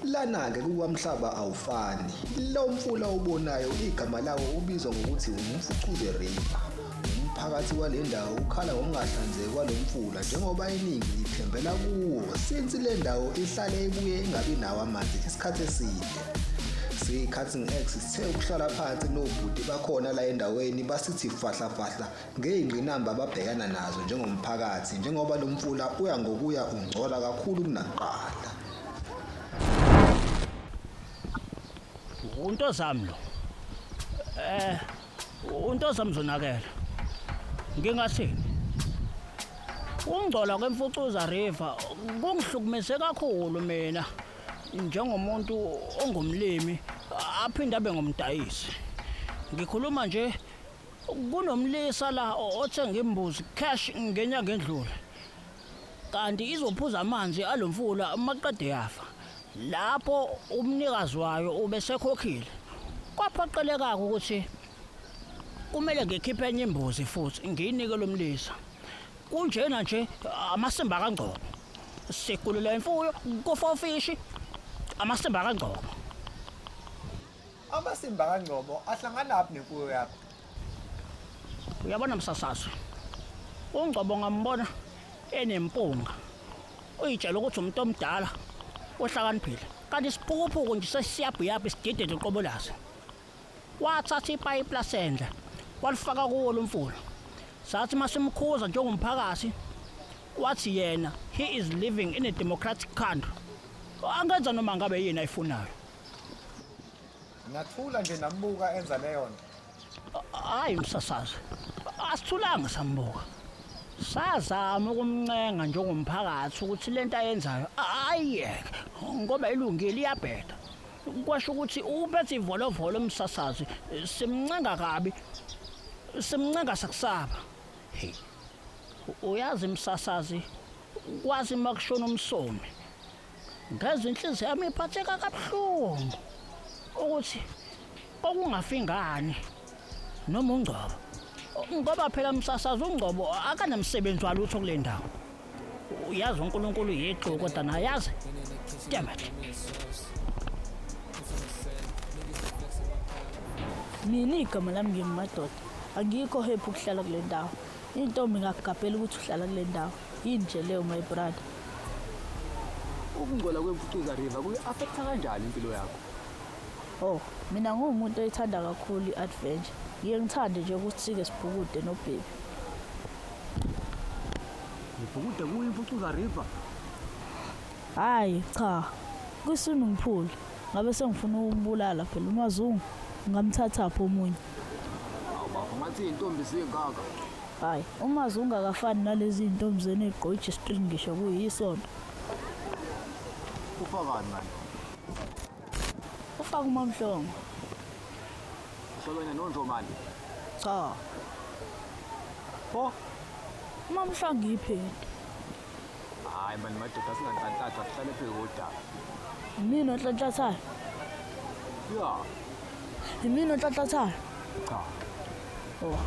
Lana-ke kukwamhlaba awufani. Lo mfula owubonayo igama lawo ubizwa ngokuthi uMfucuze River. Umphakathi wale ndawo ukhala ngokungahlanzeki kwalo mfula njengoba iningi lithembela kuwo since le ndawo ihlale ibuye ingabi nawo amanzi isikhathi eside. Siyi-Cutting X sithe ukuhlala phansi nobhuti bakhona la endaweni basithi fahla fahla ngey'ngqinamba ababhekana nazo njengomphakathi njengoba lo mfula uya ngokuya ungcola kakhulu kunakuqala. Unto zami lo. Eh unto zami zonakela. Ngingathini? Ungcola kwemfucuza river kungihlukumeze kakhulu mina njengomuntu ongumlimi aphinde abe ngumdayisi. Ngikhuluma nje kunomlisa la othenga imbuzi cash ngenyanga endlule. Kanti izophuza amanzi alomfula maqede yafa. Lapho umnikazi wayo ubesekhokhile. Kwaphoqeleka ukuthi kumele ngikhiphe enye imbuzi futhi ngiyinike lomlisa. Kunjena nje amasimba kaNgcobo. Sigulela imfuyo kufa ofishi amasimba kaNgcobo. Amasimba kaNgcobo ahlanganaphi nemfuyo yakho? Uyabona msasazi. UNgcobo ngambona enempunga. Uyitshela ukuthi umuntu omdala ohlakaniphile. Kanti isiphukuphuku nje sesiyabhuyaphi sididede uqobo laso. Wathatha ipayipi lasendle walifaka kuwo lo mfula. Sathi masimkhuza njengomphakathi wathi yena he is living in a democratic country. Angenza noma ngabe yini ayifunayo. Nathula nje nambuka enza leyo nto. Hayi msasazi. Asithulanga sambuka. Sazama ukumncenga njengomphakathi ukuthi lento ayenzayo ayiyeke ngoba ilungile iyabheda. Kwasho ukuthi uphethe ivolovolo umsasazi simncenga kabi. Simncenga sakusaba. Hey. Uyazi msasazi kwazi makushona umsomi Ngezwa inhliziyo yami iphatheka kabuhlungu ukuthi kwakungafi ingane noma uNgcobo. Ngoba phela umsasazi uNgcobo akanamsebenzi walutho kule ndawo. Uyazi uNkulunkulu yixuku kodwa naye yazi. Damn it. Mina igama lami ngingumadoda. Angikho happy ukuhlala kule ndawo. Intombi ingakugabhela ukuthi uhlala kule ndawo. Yini nje leyo my brother? Ukungcola kwemfucuza river kuyi-affecta kanjani impilo yakho? Oh, mina ngiwumuntu oyithanda kakhulu i-adventure. Ngiye ngithande nje ukuthi sike sibhukude nobhebi. Nibhukude kuyo imfucuza river? Hhayi cha, kwi-swimming pool. Ngabe sengifuna ukumbulala phela uMazungu. Ngingamthathaphi omunye? Hawu bafo, ngathi iy'ntombi zingaka. Hayi, uMazungu akafani nalezi zintombi zenu ey'gqoke i-G-string ngisho kuyisonto. Ufakani manje? Ufaka uMamhlongo. Uhlobene noNjomane? Cha. Pho? UMamhlongo iphenti. Hayi mani madoda singanhlanhlatha sihlale phezu kodaba. Yimina onhlanhlathayo? Ya. Yimina onhlanhlathayo? Cha. Oh.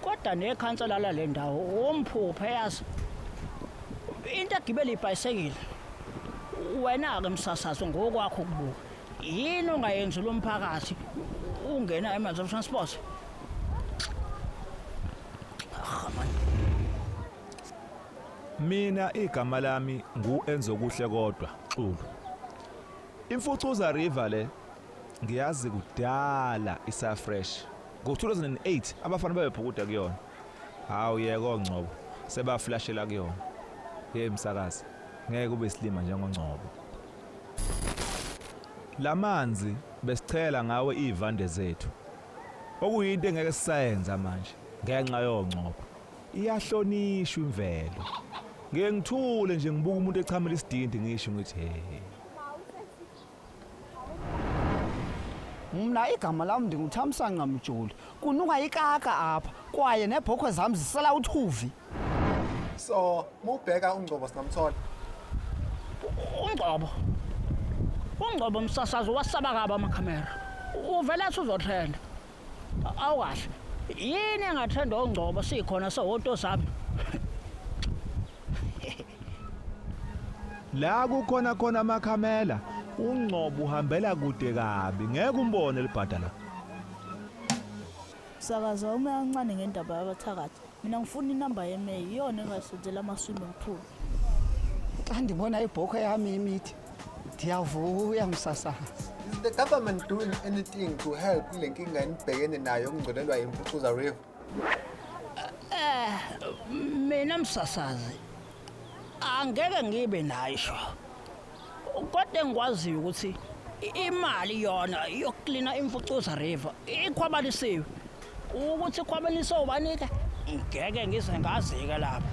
Kodwa nekhansela lale ndawo umphuphe yazi. Into egibela ibhayisekile. Wena-ke msasazo ngokwakho ukubuka. Yini ongayenzi lo mphakathi ungena emanzi of transport? Mina igama lami ngu-Enzokuhle kodwa Xulu. Imfucuza River le ngiyazi kudala isa fresh. Ngo-2008 abafana babebhukuda kuyona. Hawu yeke oNgcobo sebaflashela kuyona. Hey msakazi, ngeke ube isilima njengoNgcobo. Lamanzi besichela ngawo iy'vande zethu. Okuyinto engeke sisayenza manje ngenxa yongcobo. Iyahlonishwa imvelo. Ngeke ngithule nje ngibuka umuntu echamela isidindi ngisho ngithi he. Mna igama lam ndinguThamsanqa Mjoli. Kunuka ikaka apha kwaye neebhokhwe zam zisela uthuvi. So, mubheka uNgcobo singamthola. UNgcobo. UNgcobo umsasazi wasaba kabi amakhamera. Uvele athi uzotrenda. Awukahle. Yini engatrenda oNgcobo sikhona sewonto zami. La kukhona khona amakhamela, uNgcobo uhambela kude kabi, ngeke umbone libhada la. Msakazi awume kancane ngendaba yabathakathi. Mina ngifuna inamba yemeya iyona engasenzela ama-swimming pool. Xa ndibona ibhokhwe yami imithi ndiyavuya msasazi. Is the government doing anything to help kule nkinga enibhekene nayo yokungcolelwa imfucuza river? Mina msasazi angeke ngibe nayo sho. Kodwa engikwaziyo ukuthi imali yona yokuklina imfucuza river ikhwabanisiwe. Ukuthi ikhwabaniswe ubani-ke ngeke ngize ngazike lapho.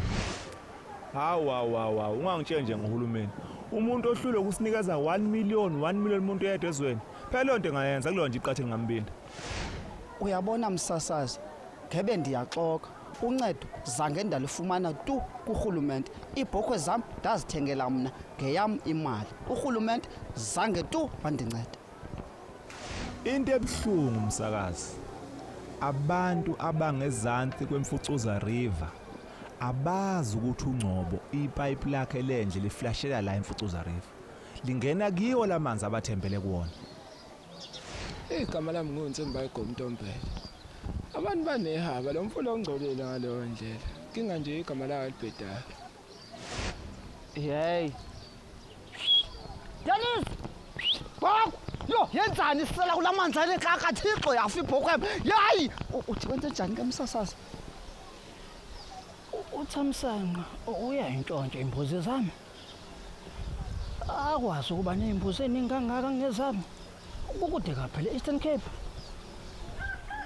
Hawu hawu hawu hawu, ungangitsheli nje ngohulumeni. Umuntu ohlulwe ukusinikeza 1 million, 1 million umuntu oyedwa ezweni. Phela leyo nto engayenza kuleyo nje iqathe lingambinda. Uyabona msasazi, ngebe ndiyaxoka. Uncedo zange ndalifumana tu kurhulumente. Iibhokhwe zam ndazithengela mna ngeyam imali. Urhulumente zange tu wandinceda. Into ebuhlungu msakazi. Abantu abangezansi kwemfucuza river abazi ukuthi uNgcobo ipipe lakhe lendle liflashela la emfucuza river. Lingena kiwo lamanzi abathembele kuwona. Igama lami nguNtsimba iGomntombela. Abantu banehaba lo mfula ungcolile ngaleyo ndlela. Inkinga nje igama layo libhedayo. Hey. Dennis! Bhokwe! Yho, yenzani isela kula manzi anekaka Thixo yafa ibhokhwe yam. Yayi! Uthi wenze njani ke msasazi? UThamsanqa uyayintshontsha imbuzi zami. Akwazi ukuba ney'mbuzi eningi kangaka ngezami. Kukude kaphela e-Eastern Cape.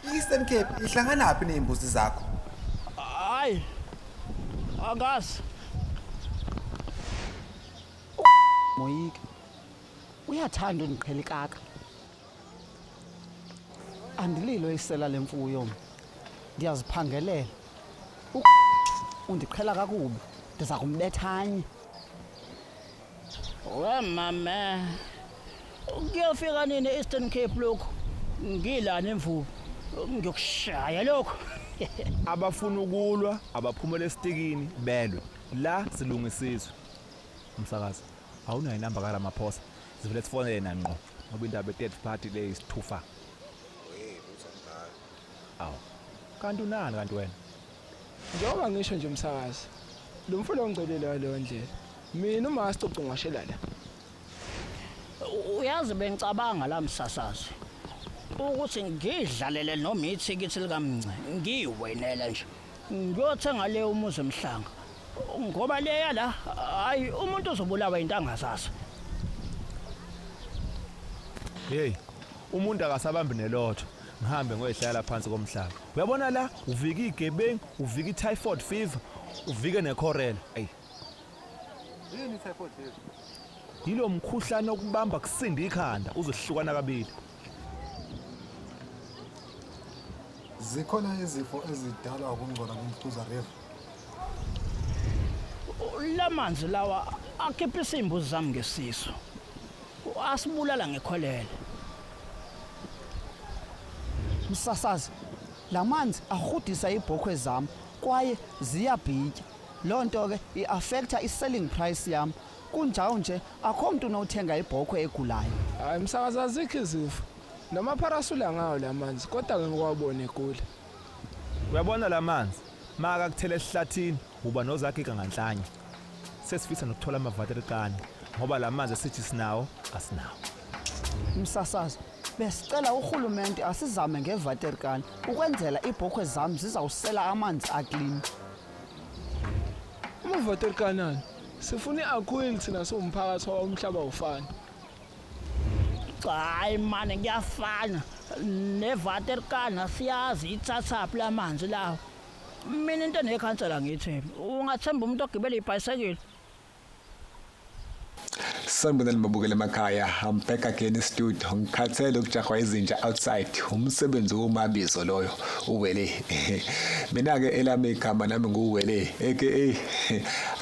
I-Eastern Cape ihlanganaphi ney'mbuzi zakho? Hayi, angazi. Moyike. Uyathanda undiqhela ikaka. Andililo isela lemfuyo mna. Ndiyaziphangelela. Undiqhela kakubi. Ndiza kumbethanye. We mame. Kuyofika nini e-Eastern Cape lokhu? Ngilana emvubu. Ngiyokushaya lokho. Abafuna ukulwa abaphumele esitikini belwe. La silungisizwe. Umsakazi, awunayo inamba kaRamaphosa. Sivele sifonele yena ngqo ngoba indaba ye-third party le isithufa. Awu. Kanti unani kanti wena? Njengoba ngisho nje umsakazi, lo mfula ungcolile ngaleyo ndlela. Mina uma sicoco ngwashela la. Uyazi bengicabanga la msasazi ukuthi ngidlalele noma ithikithi likamnce ngiyiwenele nje ngiyothenga le umuzi emhlanga ngoba leya la hayi umuntu uzobulawa into angazazi. Hey, umuntu akasabambi nelotho. Ngihambe ngoyihlala phansi komhlaba. Uyabona la uvika igebengu, uvika i-typhoid fever, uvike nekhorela. Ey, Yini i-typhoid fever? Yilo mkhuhlane okubamba kusinda ikhanda uzohlukana kabili. Zikhona izifo ezidalwa ukungcola kwemfucuza river. Lamanzi lawa akhipha isimbuzi zami ngesisu. Asibulala ngekholele. Msasazi, lamanzi arhudisa iibhokhwe zam kwaye ziyabhitya. Loo nto ke i-affecta i-selling price yam. Kunjalo nje akho mntu unothenga ibhokhwe egulayo. Hayi msakazi azikho izifo. Noma pharasula ngawo lamanzi kodwa ke ngiwabone egula. Uyabona lamanzi maka kuthela esihlathini uba nozakhe nganhlanye. Sesifisa nokuthola amavaterikani ngoba lamanzi esithi sinawo asinawo. Msasazi, besicela urhulumente asizame ngevaterikani ukwenzela iibhokhwe zam zizawusela amanzi aklini. Umuvaterikanani sifuna i-akhwili thina siwumphakathi womhlaba ufana. Hayi mane kuyafana nevaterikana siyazi ithathaphi lamanzi lawo. Mina into nekhansela ngithi ungathemba umuntu ogibela ibhayisekile. Sanibonani babukeli emakhaya. I'm back again in studio. Ngikhathele ukujahwa izinja outside. Umsebenzi womabizo loyo uwele. Mina ke elami igama nami nguwele aka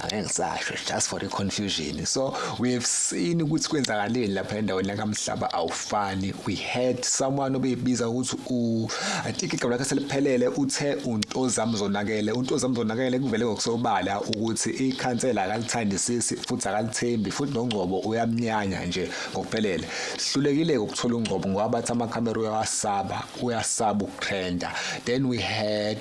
angeke ngisasho, just for the confusion. So we have seen ukuthi kwenzakaleni lapha endaweni yakamhlaba awufani. We had someone obeyibiza ukuthi u I think igama lakhe seliphelele, uthe uNtozami Zonakele. UNtozami Zonakele kuvele ngokusobala ukuthi ikhansela akalithandisisi futhi akalithembi, futhi noNgcobo uyamnyanya nje ngokuphelele. Sihlulekile ukuthola uNgcobo ngoba bathi amakhamera uyawasaba, uyasaba ukutrenda. Then we had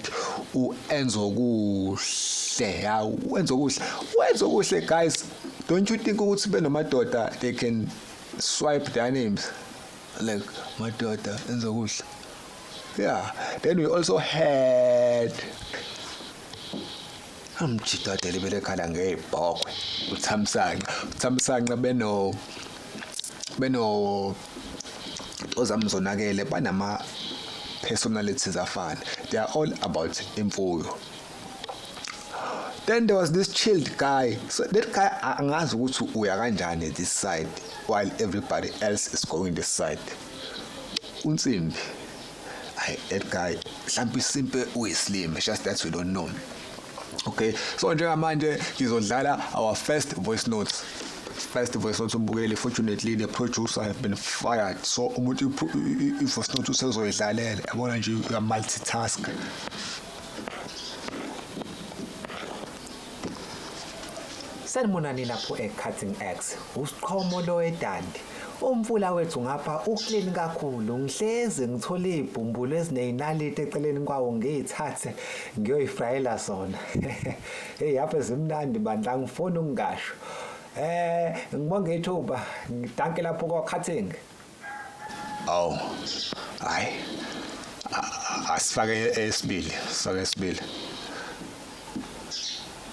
uEnzo Kuhle. Ya, uEnzo Kuhle, uEnzo Kuhle, guys, don't you think ukuthi benomadoda they can swipe their names like Madoda Enzo Kuhle? Yeah, then we also had amjidade libelekhala ngey'bhokwe, uThamsanqa. UThamsanqa beno ozamzonakele banama personalities afana. They are all about imfuyo. Then there was this chilled guy. So that guy, angazi ukuthi uya kanjani this side while everybody else is going this side. Unsimbi, hayi, that guy mhlawumbe isimpe uyislim, just that we don't know. Okay, so njengamanje ngizodlala our first voice notes, first voice note umbukeli. Fortunately the producer have been fired, so umuntu i-voice note usezoyidlalela. Yabona nje, uya multitask. Sanibonani lapho e-Cutting X. Usiqhomo lo eDandi. Umfula wethu ngapha uclean kakhulu. Ngihlezi ngithola izibhumbulu ezineyinaliti eceleni kwawo, ngiyithathe ngiyoyifrayela zona. Hey, apha zimnandi bandla, ngifuna ukungasho. Ngibonge ithuba. Ngidanke lapho kwa Cutting. Awu, hayi, asifake esibili, sifake esibili.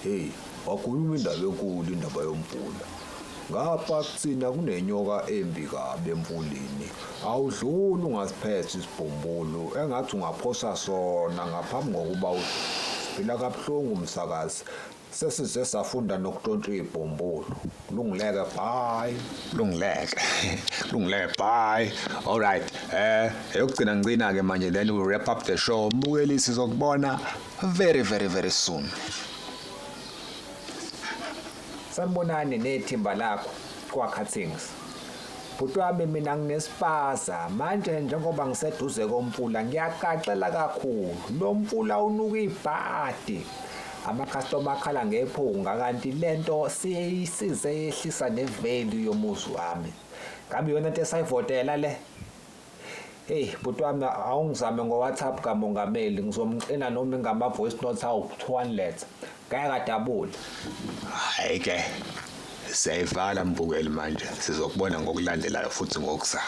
Hey, wakhuluma indaba enkulu, indaba yomfula. Ngapha kuthina kunenyoka embi kabi emfuleni. Awudluli ungasiphethe isibhumbulu, engathi ungaphosa sona ngaphambi kokuba uphila kabuhlungu umsakazi. Sesize safunda nokuntshontsha ibhumbulu. Kulungileke, bye. Kulungileke, kulungileke, bye. All right, eyokugcina, ngicina ke manje, then we wrap up the show. Mbukeli, sizokubona very very very soon. Sanibonani nethimba lakho kwa Cuttings. Bhuti wami, mina nginespaza manje njengoba ngiseduze komfula ngiyaqaxela kakhulu. Lo mfula unuka ibhadi. Ama-customer akhala ngephunga, kanti lento siyisize yehlisa nevalue yomuzi wami. Ngabe iyona into esayivotela le? Hey bhuti wami, awungizame ngo-WhatsApp kamongameli, ngizomqina noma ingama voice notes awu 200. Ngeke kadabule. Hayi ke, siyayivala mbukeli manje, sizokubona ngokulandelayo futhi ngokuzayo.